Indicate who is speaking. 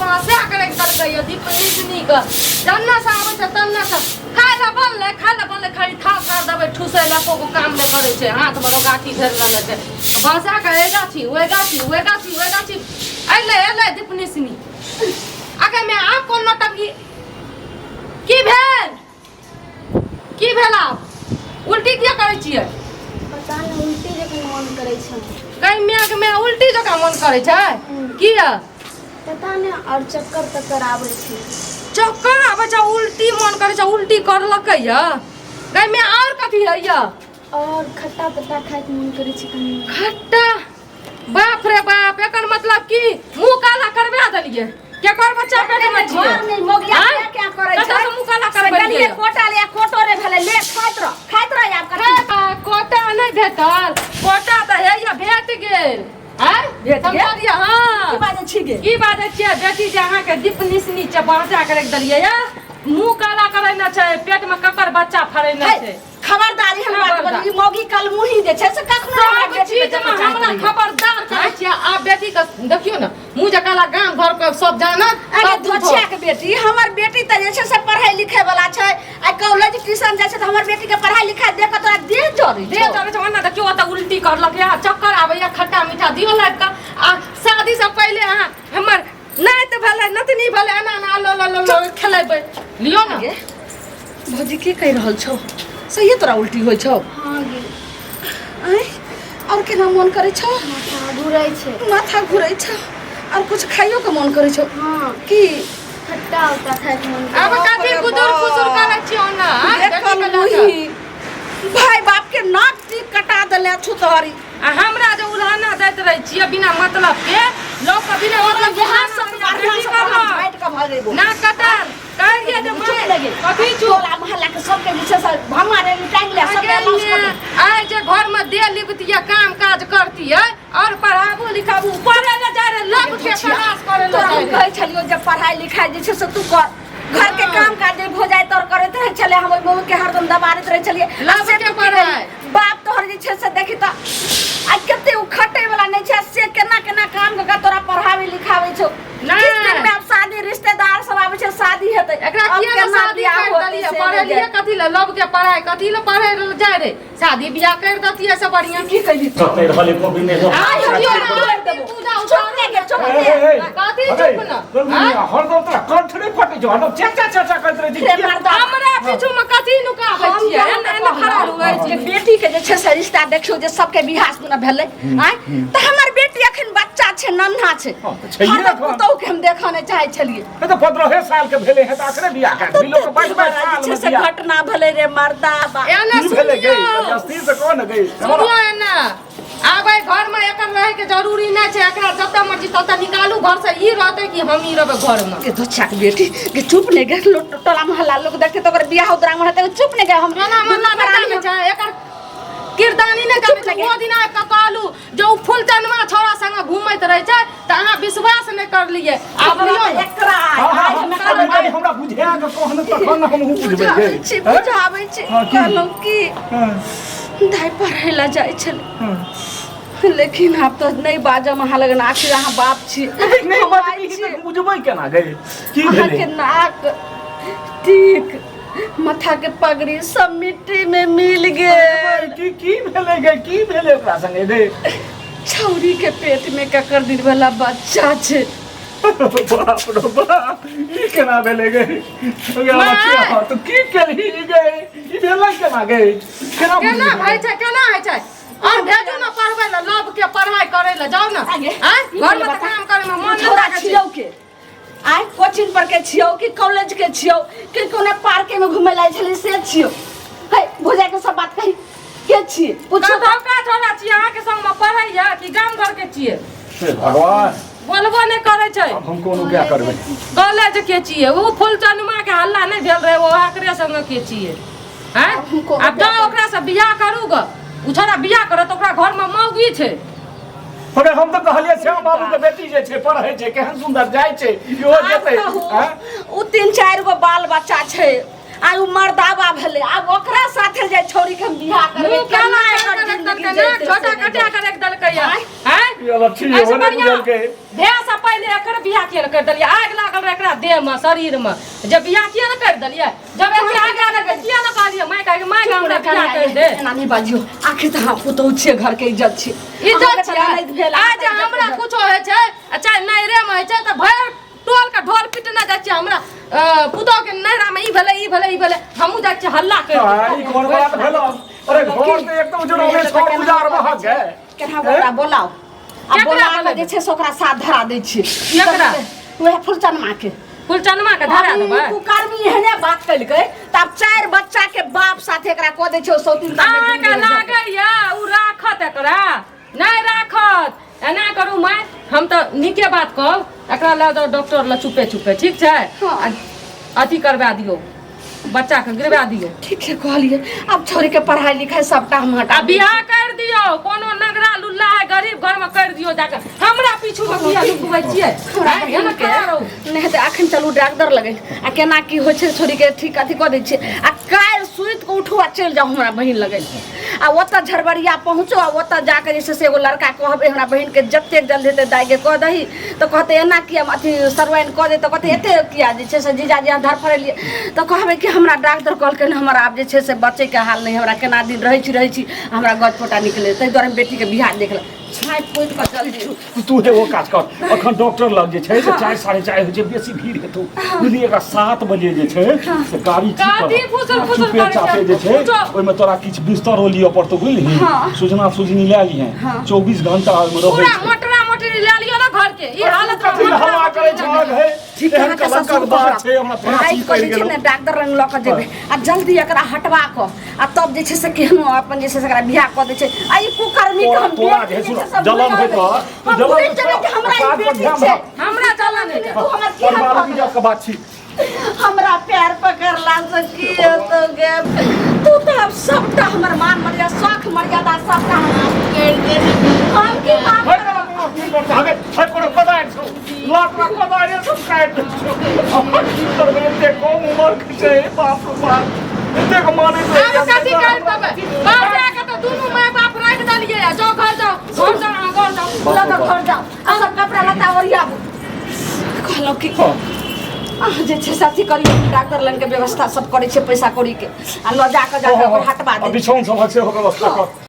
Speaker 1: बाँसा के राखि देलकै यऽ दीप निसनी के जन्ना से आबै छै तन्ना से खाय लए बनलै, खाय लए बनलै, खाली थाल थाल देबै ठुसै लए, एको गो काम नहि करै छै। हाथमे रोगाठी धरि लेने छै बाँसा के, एहि गाछी ओहि गाछी ओहि गाछी ओहि गाछी। अयलै अयलै दीप निसनी आगे में। आब कोन नौटंकी की भेल? की भेल? आब उल्टी किया करै छियै?
Speaker 2: पता नहि, उल्टी जखन मन करै छै।
Speaker 1: कहीं मायके माय, उल्टी जकाँ मन करै छै? किया?
Speaker 2: पता नहि, आओर चक्कर तक्कर आबै छै।
Speaker 1: चक्कर आबै छै, उल्टी मन करै छै, उल्टी करलकै यऽ कहीं माय। आओर कथी है यऽ?
Speaker 2: आओर खट्टा तट्टा खायके मन करै छै कनि।
Speaker 1: खट्टा? बाप रे बाप, एकर मतलब की मुंह काला करबा देलियै? केकर बच्चा पेट में छियै?
Speaker 3: घर में मोगिया
Speaker 1: आँय?
Speaker 3: क्या क्या करै छै?
Speaker 1: कतऽ से मुंह काला
Speaker 3: से
Speaker 1: करबेलियै?
Speaker 3: गलिये कोटा ले, कोटो रे भेलै, ले खाइत रह, खाइत रह आब कथी।
Speaker 1: हे, कोटा नहि भेटल? कोटा तऽ हैया भेट गेल। आँय?
Speaker 3: भेट गेल?
Speaker 1: समझलियै? हाँ।
Speaker 3: की बाजै छी गे?
Speaker 1: की बाजै छियै? बेटी जे अहाँके दीप निसनी छै, बाँचा के राखि देलियै या मुंह काला करै ने छै, पेट में ककर बच्चा फड़ै ने
Speaker 3: हे,
Speaker 1: छै।
Speaker 3: खबरदारी हम बात
Speaker 1: खबरदार।
Speaker 3: बोली, मौगी कल मुही जे छै से कखनो हमरा
Speaker 1: सब
Speaker 3: बेटी
Speaker 1: चीज
Speaker 3: के
Speaker 1: में हमरा खबरदार करै छियै। आब बेटी के देखियौ ने, मुँह जकाँ गाम घर के सब जानत।
Speaker 3: अरे
Speaker 1: सब बुझत।
Speaker 3: धोछिया के बेटी, हमर बेटी तऽ जे छै से पढ़ै लिखै वाला छै। आ कॉलेज ट्यूशन जाइ छै तऽ हमर बेटी के पढ़ाई लिखाई देख के तोरा देह जरै
Speaker 1: देह जरै छै। ओना देखियौ, ओतऽ उल्टी करलक या चक्कर आबैया, खट्टा मीठा दियौ लाबि कऽ। आ शादी से पहिले अहाँ हमर नाति भेलै, नतनी भेलै, एना एना लो लो लो लो खेलेबै लियौ ने।
Speaker 3: गे भौजी, की कहि रहल छौ? सहिए तोरा उल्टी होइ छौ?
Speaker 2: हँ गे।
Speaker 3: आँय, आओर केना मोन करै छौ?
Speaker 2: माथा घुरै छै।
Speaker 3: माथा घुरै छौ? आओर कुछ खाइयो के मोन करै छौ?
Speaker 2: हँ।
Speaker 3: की?
Speaker 2: खट्टा उट्टा खाइके मोन
Speaker 1: आब
Speaker 2: करै।
Speaker 1: कथी कुदुर फुसुर करै छियौ ने? आँय, बेटी
Speaker 3: देखल
Speaker 1: के लऽ कऽ।
Speaker 3: मुही भाय बाप के नाक टीक कटा देले छु तोहरी।
Speaker 1: आ हमरा जे उल्हाना दैत रहै छियै बिना मतलब के, लोक के बिना मतलब के
Speaker 3: बिहार से
Speaker 1: उल्हाना
Speaker 3: बढ़िया
Speaker 1: बेटी
Speaker 3: से तोरा
Speaker 1: करलक।
Speaker 3: झाटि के भगेबो।
Speaker 1: ना कटल कहिए जे
Speaker 3: चुप
Speaker 1: माय
Speaker 3: लगे।
Speaker 1: कथी चुप?
Speaker 3: टोला मोहल्ला के सबके जे छै से भंगा रे टांगि ले सबके
Speaker 1: आगे
Speaker 3: अनाउंस कर दे।
Speaker 1: आइ जे घर में दे लिखतियै, काम काज करतियै और पढ़ाबू लिखाबू, पढ़े ले जाय रहे, लग के क्लास करे ले
Speaker 3: तोरा
Speaker 1: जाय
Speaker 3: हम
Speaker 1: रहे।
Speaker 3: कहै छलियौ जे पढ़ाई लिखाई जे छै से तू कर, घर के काम काज जे भऽ जाय तोर करैत रहै छलै। हम ओहि मम्मी के हरदम दबारैत रहै छलियै। आ
Speaker 1: लव
Speaker 3: से
Speaker 1: के
Speaker 3: तू की
Speaker 1: पढ़ाइ।
Speaker 3: करी? बाप तोहर जे छै से देखी तऽ आ कते ओ खटै वाला नहि छै, से केना केना काम कऽ के तोरा पढ़ाबै लिखाबै छौ।
Speaker 1: नहि।
Speaker 3: किछु दिन में आब शादी, रिश्तेदार सब आबै छै, शादी हेतै।
Speaker 1: एकरा
Speaker 3: आब
Speaker 1: किया ने
Speaker 3: केना
Speaker 1: शादी
Speaker 3: बियाह
Speaker 1: कर
Speaker 3: होतै
Speaker 1: देलियै?
Speaker 3: से नहि
Speaker 1: पढ़ेलियै
Speaker 3: जानि।
Speaker 1: कथी ले? लव के पढ़ाई कथी ले पढ़े ले जाय रे? शादी बियाह कर देतियै से बढ़िया।
Speaker 3: की कहली?
Speaker 4: कतै रहल एको दिन नहि।
Speaker 1: आइ
Speaker 3: हम
Speaker 1: हम
Speaker 3: तोड़ि देबो।
Speaker 1: पूजा
Speaker 3: चुप नहि गे, चुप
Speaker 4: ए,
Speaker 3: नहि।
Speaker 4: ए, ए,
Speaker 1: कथी
Speaker 4: अरे,
Speaker 1: चुप न?
Speaker 4: चल दुनिया, हरदम तोरा कंठ नहि फटै छौ, हरदम चेचा चेचा करैत रहै छी।
Speaker 3: रे मर्दा।
Speaker 1: हमरा पीछू में कथी नुकाबै
Speaker 3: हम
Speaker 1: छियै?
Speaker 3: जहाँ
Speaker 1: एना एना खड़ा रहै
Speaker 3: जे
Speaker 1: छी।
Speaker 3: बेटी के जे छै से रिश्ता देखियौ जे सबके बियाह सुना भेलै आँय, तऽ हमर बेटी अखन बच्चा छै, नन्हा छै।
Speaker 4: हँ, तऽ छैहे
Speaker 3: हरदम
Speaker 4: एखन।
Speaker 3: पुतोहु के हम देखऽ नहि चाहै छलियै।
Speaker 4: ए तऽ 15 साल के भेलै हे तऽ अखने बियाह कए देली। लोक 22 22
Speaker 3: जे
Speaker 4: साल
Speaker 3: छै
Speaker 4: मे
Speaker 3: से
Speaker 4: बियाह
Speaker 3: घटना भेलै रे मर्दा बा।
Speaker 1: एना
Speaker 4: की भेलै गई?
Speaker 1: सुनियौ।
Speaker 4: अस्थिर से कह ने गई।
Speaker 1: सुनियौ, एना आब एहि घरमे एकर रहैके जरूरी नहि छै। एकरा जतऽ मर्जी ततऽ निकालू घरसँ। ई रहतै कि हम ई रहबै घरमे?
Speaker 3: के धोछा के बेटी के, चुप नहि गे। लोक टोला मोहल्ला लोक देखते तऽ ओकर बियाह उतरांग हेतै। चुप नहि गे। हम
Speaker 1: टोला मोहल्ला
Speaker 3: दुनू
Speaker 1: नहि
Speaker 3: प्राणी
Speaker 1: जानै छै, एकर किरदानी नहि जानै छै। ओ दिन आबि कऽ कहलू जे ओ फुलचनमा छौड़ा संगे घूमैत रहै छै तऽ अहाँ विश्वास नहि करलियै। आब
Speaker 3: हमरा
Speaker 1: लियौ
Speaker 3: तऽ
Speaker 1: ने।
Speaker 3: एकरा आइ
Speaker 4: हाँ, हाँ,
Speaker 3: आइ हम
Speaker 4: हाँ,
Speaker 3: एकरा
Speaker 4: कनि हमरा बुझा के कह ने तखन ने हमहूँ बुझबै
Speaker 3: बुझाबै
Speaker 4: गई।
Speaker 3: छी, बुझाबै छी।
Speaker 4: हाँ, की?
Speaker 3: कहलहुँ की,
Speaker 4: हाँ,
Speaker 3: दाइ पढ़ै लए जाइ छलै,
Speaker 4: हाँ।
Speaker 3: लेकिन आब तऽ नहि बाजब अहाँ लगन, आखिर अहाँ बाप छी।
Speaker 4: नहि
Speaker 3: हम
Speaker 4: बजबही
Speaker 3: माय छी।
Speaker 4: तऽ बुझबै केना गई? की
Speaker 3: अहाँके
Speaker 4: भेलै?
Speaker 3: नाक टीक, माथा के पगड़ी सब मिट्टी में मिल गेल।
Speaker 4: की की भेलै गई? की भेलै ओकरा संगे गई?
Speaker 3: छौरी के पेट में ककर दिन वाला बच्चा छै।
Speaker 4: बाप रे बाप, ई केना भेलै गई? गे
Speaker 1: माय!
Speaker 4: बच्चिया, तू की केलही गई? ई भेलै केना गई? केना
Speaker 1: केना
Speaker 4: बुझलिही?
Speaker 1: होइ छै, केना होइ छै? और भेजू ने पढ़बै लए, लव के पढ़ाई करै लए जाउ ने।
Speaker 3: आगे,
Speaker 1: आँय?
Speaker 3: ई
Speaker 1: घरमे तऽ
Speaker 3: बता।
Speaker 1: काम करै मे मन नहि
Speaker 3: छोड़ा
Speaker 1: लागै छै।
Speaker 3: छियौ के आइ कोचिंग पर के छियौ कि कॉलेज के छियौ कि कोनो पार्के में घुमै लाय छली से छियौ? है भौजाई के सब बात कही, के छियै पूछू।
Speaker 1: कतौका छोड़ा छियै? अहाँके संगमे पढ़ैया कि गाम घर के छियै?
Speaker 4: हे भगवान!
Speaker 1: बोलबो नहि करै छै।
Speaker 4: आब हम कोनो क्या करबै?
Speaker 1: कॉलेज के छियै। ओ फुलचनमा के हल्ला नहि भेल रहै, ओ एकरे संगे के छियै? आँय?
Speaker 3: आब हम कोनो
Speaker 1: आब जाउ, ओकरा से बियाह करू ग। ओ छोड़ा बियाह करत, ओकरा घर में मौगी छै।
Speaker 4: अरे हम तऽ कहलियै श्याम बाबू के बेटी जे छै पढ़ै छै, केहन सुंदर जाइ छै, इहो
Speaker 3: आब
Speaker 4: जेतै।
Speaker 3: कहू,
Speaker 4: आँय?
Speaker 3: उ तीन चारि गो बाल बच्चा छै। आइ उ मर्दाबा भेलै, आब ओकरा साथे जे छौड़ी के हम बियाह करबै,
Speaker 1: मुँह
Speaker 3: केना
Speaker 1: काला
Speaker 3: एकर
Speaker 1: कर
Speaker 3: जिंदगी
Speaker 1: देलकै,
Speaker 3: जेतै
Speaker 1: नाक
Speaker 3: से
Speaker 1: झोटा
Speaker 3: नहि
Speaker 1: कटा के राखि देलकै या।
Speaker 3: आँय?
Speaker 1: आँय?
Speaker 4: ई अलक्षी
Speaker 1: एहिसँ
Speaker 4: इहो नहि
Speaker 1: बढ़िआँ
Speaker 4: बुझलकै।
Speaker 1: भेसँ पहिले एकर बियाह किया ने करि देलियै? आगि लागल रहै एकरा देहमे, शरीरमे, जे बियाह किया ने करि देलियै? जब एते आगि लागल रहै किया ने कहलियै माय के, माय के हमरा बियाह करि दे?
Speaker 3: एना नहि बाजियौ, आखिर तऽ अहाँ पुतहु छियै, घरके इज्जत छियै।
Speaker 1: इज्जत
Speaker 3: अहाँके तऽ
Speaker 1: छियै।
Speaker 3: ननैद भेल,
Speaker 1: आइ जे
Speaker 3: अहाँके इज्जत
Speaker 1: हमरा
Speaker 3: भेल।
Speaker 1: कुछो होइ छै आ चाहे नैहरेमे होइ छै तऽ भरि टोल के ढोल पिटने जाइ छियै, हमरा पुतोह के नैहरामे ई भेलै, ई भेलै, ई भेलै, हमहूँ जाइ छियै हल्ला करि।
Speaker 4: आ, ई कोन बात भेलो? अरे घर तऽ एकदम जुड़ल छौ, उजार महक गए।
Speaker 3: केना ओकरा बोलाउ आ
Speaker 1: केकरा
Speaker 3: बोला कऽ
Speaker 1: बोलेबै?
Speaker 3: जे छै से ओकरा साथ धरा दै छियै।
Speaker 1: केकरा?
Speaker 3: उएह फुलचनमा के।
Speaker 1: फुलचनमा के धरा
Speaker 3: अभी
Speaker 1: देबै?
Speaker 3: कुकर्मी एहने बात केलकै तऽ आब चारि बच्चा के बाप साथे एकरा कऽ दै छै ओ सौतीन साथे।
Speaker 1: अहाँके लागैया ओ राखत एकरा? नहि राखत। एना करू माय, हम तऽ नीके बात कहब, एकरा लऽ जाउ डॉक्टर लग चुपे चुपे, ठीक छै?
Speaker 3: हँ।
Speaker 1: आ अथी करवा दियौ, बच्चाके गिरवा दियौ।
Speaker 3: ठीक छै कहलियै, आब छोड़ी के पढ़ाई लिखाई सबटा हम हटा
Speaker 1: आ बियाह कर दियौ, कोनो नगरा लुल्ला है गरीब घर में कर दियौ जाके। हमरा पीछू में किया लुकबै छियै?
Speaker 3: हमरा
Speaker 1: आँय, एना
Speaker 3: बहिन के
Speaker 1: खड़ा रहू।
Speaker 3: नहि हेतै अखन, चलू डॉक्टर लगे आ केना की होइ छै, छोड़ी के ठीक अथी कऽ दै छियै आ काल्हि सुति कऽ उठू आ चलि जाउ हमरा बहिन लगे आ ओतऽ झरबरिया पहुँचो आ ओतऽ जाके जे छै से एगो लड़का कहबै हमरा बहिनके, जतेक जल्दी हेतै दाइके कऽ दही तऽ कहतै एना किया अथी सरवाइन कऽ दे, तऽ कहतै एते किया जे छै से जीजाजी अहाँ धड़फड़ेलियै, तऽ कहबै कि हमरा डॉक्टर कहलकै हमर आब जे छै से बचैके हाल नहि, हमरा केना दिन रहै छी रहै छी हमरा गज फोटा निकले, ताहि दुआरे हम बेटीके बियाह देखलक छाँपि पोति कऽ जल्दी।
Speaker 4: तू एगो काज कर, अखन डॉक्टर लग जे छै से 4, 4:30 होइ छै, बेसी भीड़ हेतौ, बुझलियै? एकरा 7 बजे जे छै से गाड़ी ठीक
Speaker 1: काफी
Speaker 4: कर।
Speaker 1: फुसुर फुसुर
Speaker 4: चुपे
Speaker 1: करै छै।
Speaker 4: चापे जे छै
Speaker 1: कुछो।
Speaker 4: ओहिमे तोरा किछु बिस्तरो लिअ पड़तौ, बुझलिही?
Speaker 3: हँ।
Speaker 4: सुजना सुजनी लए लिहें, 24 घंटा ओहिमे रहै
Speaker 1: पूरा
Speaker 4: छै।
Speaker 1: मोटरा मोटरी लए लियौ ने घर के, ई हालत में
Speaker 4: कथी
Speaker 1: मोटरा
Speaker 4: हल्ला करै
Speaker 1: मोटरी
Speaker 4: छै?
Speaker 1: लए लियौ।
Speaker 4: हे
Speaker 3: ठीक
Speaker 4: एहन
Speaker 3: अहाँके
Speaker 4: कलंकक
Speaker 3: ससुर
Speaker 4: बात छै, हमरा
Speaker 3: राति
Speaker 4: फांसी
Speaker 3: कऽ
Speaker 4: पड़ि
Speaker 3: जे छै
Speaker 4: गेलौ।
Speaker 3: ने डॉक्टर लग लऽ कऽ जेबै आ जल्दी एकरा हटवा कऽ आ तब जे छै से केहनो अपन जे छै से एकरा बियाह कऽ दै छै आ ई कुकर्मी के हम
Speaker 4: तोरा
Speaker 3: बेटी
Speaker 4: जे
Speaker 3: जे
Speaker 4: सुन,
Speaker 3: छै से
Speaker 4: जलन
Speaker 3: भुला
Speaker 4: होइत
Speaker 3: देबै।
Speaker 4: रह,
Speaker 3: हम
Speaker 4: जलन
Speaker 3: भुलि
Speaker 4: होइत
Speaker 3: जेबै कि
Speaker 4: रह,
Speaker 3: हमरा ई
Speaker 4: काज पर
Speaker 3: बेटी
Speaker 4: ध्यान
Speaker 3: छै।
Speaker 4: रख।
Speaker 1: हमरा जलन होइत
Speaker 3: तू हमर की
Speaker 4: परिवार
Speaker 3: हक
Speaker 4: इज्जत के बात छी।
Speaker 3: हमरा पैर पकड़ला से की हेतौ गे? तू तऽ आब सबटा हमर मान मर्यादा, शौख मर्यादा सबटा हम करि देली, हम की माफ
Speaker 4: है कोनो कोनो की करतौ? हगे, है कोनो कोदारि छौ? लात ला कोदारि सब काटि दै छौ। हमर की करबै? एते कम उमर के छै, बाप रे बाप। एतेक मानैत रहै
Speaker 1: आब कथी कर देबै? घर जाके तऽ दुनू माय बाप राखि देलियै आ जाउ घर, जाउ घर, जाउ अहाँ घर जाउ।
Speaker 3: लऽ कऽ घर जाउ आ सब कपड़ा लत्ता ओरियाबू। कहलहुँ कि
Speaker 4: हँ।
Speaker 3: अहाँ जे छै से अथी करियौ, डॉक्टर लग के व्यवस्था सब करै छै पैसा कौड़ी के आ लऽ जाकऽ जाकऽ ओकर हटवा
Speaker 4: आ
Speaker 3: दै।
Speaker 4: बिछौन सभक सेहो व्यवस्था कर।